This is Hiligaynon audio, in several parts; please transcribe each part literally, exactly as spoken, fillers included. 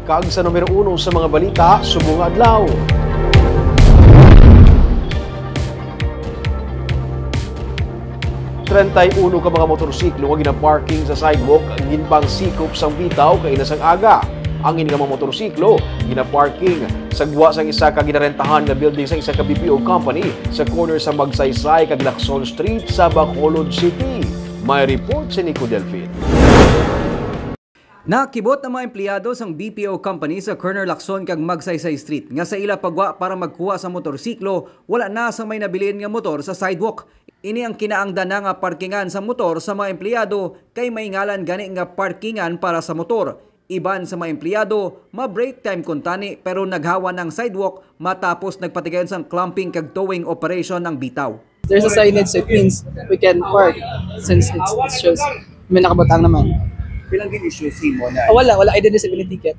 Kag sa numero uno sa mga balita subong nga adlaw. Treinta y uno ka mga motorsiklo nga ginaparking sa sidewalk ang ginbang sikop sang Bitaw kaina sang aga. Ang ini nga mga motorsiklo ginaparking sa gwa sang isa ka ginarentahan nga building sa isa ka B P O company sa corner sa Magsaysay kag Lacson Street sa Bacolod City. May report si Nico Delfin. Nakibot ang mga empleyado sang B P O company sa corner Lacson kag Magsaysay Street nga sa ila pagwa para magkuha sa motorsiklo, wala na sang may nabilin nga motor sa sidewalk. Ini ang kinaangdan na nga parkingan sa motor sa mga empleyado kay may ngalan gani nga parkingan para sa motor. Iban sa mga empleyado, ma-break time kuntani pero naghawa na ang sidewalk matapos nagpatigayon sang clamping kag towing operation ang Bitaw. There's a signage, so it means we can park since it's, it shows may nakabutang naman. Bilang gin-issue si mo na Ah, wala, wala. I didn't receive any ticket.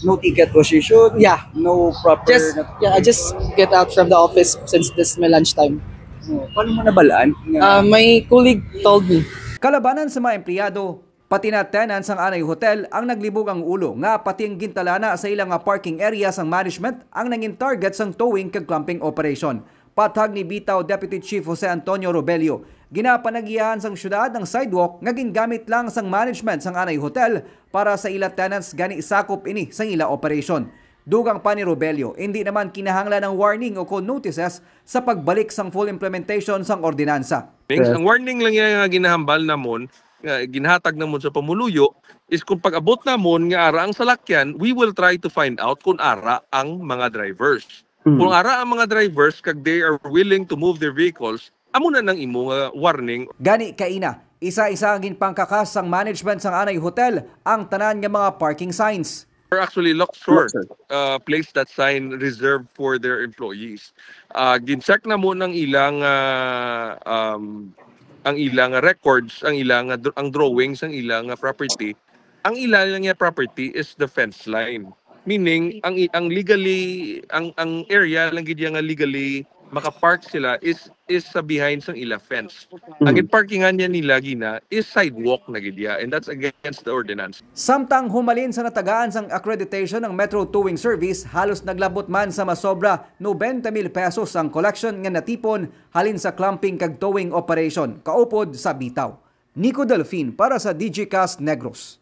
No ticket was issued, Yeah, no proper... just na- yeah, I just get out from the office since this is my lunchtime. Oh, paano mo nabalaan? Uh, Na, my colleague told me. Kalabanan sa mga empleyado, pati na tenants sang anay hotel ang naglibog ang ulo nga pati ang gintalana sa ila nga parking area sang management ang nangin target sang towing kag clamping operation. Pathag ni Bitaw Deputy Chief Jose Antonio Robelio, ginapanagiyahan sang syudad ang sidewalk nga gingamit lang sang management sang anay hotel para sa ila tenants, gani sakop ini sang ila operation. Dugang pa ni Robelio, hindi naman kinahanglan ang warning o kon notices sa pagbalik sang full implementation sang ordinansa. Things. Ang warning lang yan nga ginahambal namon, nga ginhatag namon sa pamuluyo, is kung pag-abot namon nga ara ang salakyan, we will try to find out kung ara ang mga drivers. Kung ara ang mga drivers kag they are willing to move their vehicles, amo na nang imo nga warning. Gani kaina, isa-isa ang ginpangkakas sang management sang anay hotel ang tanan nga mga parking signs. Or actually, Luxor uh, placed that sign reserved for their employees. Uh, gin-check namon ang ilang uh, um, ang ilang records, ang ilang uh, dr- ang drawings, ang ilang uh, property. Ang ilang nga property is the fence line. Meaning, ang i- ang legally ang ang area lang gid nga legally makapark sila is is sa behind sang ila fence. Ang parkingan niya nila gina is sidewalk na gid ya, and that's against the ordinance. Samtang humalin sa natagaan sang accreditation ng Metro Towing Service, halos naglabot man sa masobra nobenta mil pesos ang collection nga natipon halin sa clamping kag towing operation kaupod sa Bitaw. Nico Delfin para sa Digicast Negros.